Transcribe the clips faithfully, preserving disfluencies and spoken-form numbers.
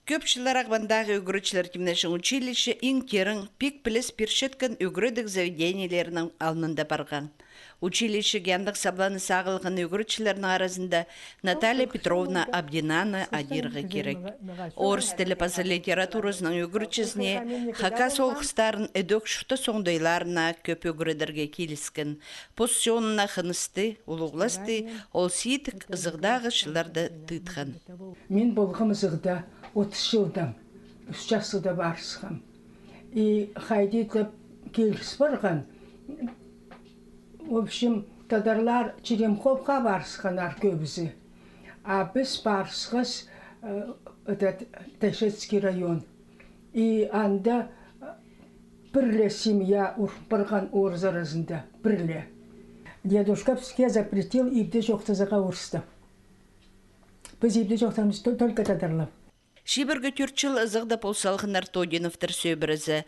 Кӧп чыллар Ағбандағы ӱгретчілер тимнеҷең училище иң тирең, пик піліс пирчеткен ӱгредіг заведениелерінің алнында парған. Училищеге андағ сабланыс ағылған ӱгретчілернің аразында Наталья Петровна Абдинаны адирға кирек. Орыс тілі паза литературазының ӱгретчізіне хакас олғыстарын ідӧк чуртас оңдайларына кӧп ӱгредерге киліскен. Пос чонына хынысты, улуғласты ол сидік ызығдағы чылларда тыытхан. Мин полғам ызығда отыс чылдаң, ӱс частығда парысхам. И хайди тіп киліс парған. В общем, тадарлар Черемховха парысханнар кӧбізі. А піс парысхас, э, этот, Тайшетский район. И анда, э, пір ле семья ур-, парған орыс аразында, пір ле. Дедушка піске запретил ибде чоохтазарға орыстап. Піс ибде чоохтаамыс тол-, только тадарлап. Чибіргі тӧрт чыл ызығда пол салғаннар Тодиновтар сӧбірезі.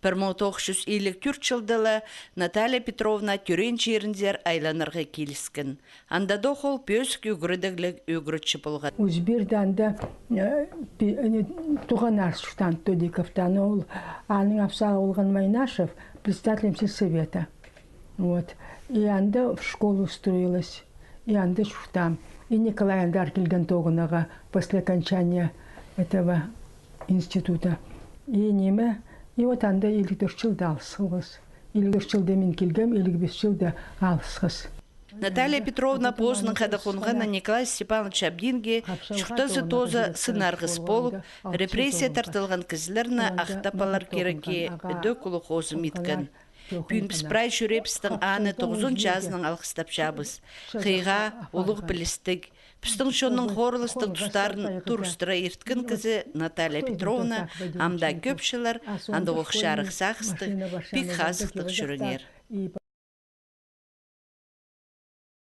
Пір муң тоғыс чӱс илиг тӧрт чылда ла Наталья Петровна тӧреен чирінзер айланарға киліскен. Андадох ол пӧзік ӱгредігліг ӱгретчі полған. Узбирде анда, э, пи-, э, туғаннар чуртаан Тодиковтар, ол аның апсағы полған Майнашев, председателем сельсовета. Вот. И анда в школу устроилась. И анда чуртаам. И Николай андар килген тоғынарға после окончания этого института. И ниме, и вот анда илиг тӧрт чылда алысхабыс. Илиг тӧрт чылда мин килгем, илиг пис чылда алысхабыс. Наталья Петровна позының хада хонғаны Николай Степанович Абдинге чуртазы тооза сынарғыс полып, репрессия тартылған кізілерні ахтап алар кирекке ідӧк улуғ хозым иткен. Пӱӱн піс прай чӱреебістің аны тоғызон чазынаң алғыстапчабыс. Хыйға, улуғ пілістіг, пістің чонның хорылыстығ тустарын турыстыра ирткен кізі Наталья Петровна ам даа кӧп чыллар андағ ох чарых сағыстығ, пик хазыхтығ чӱреңер.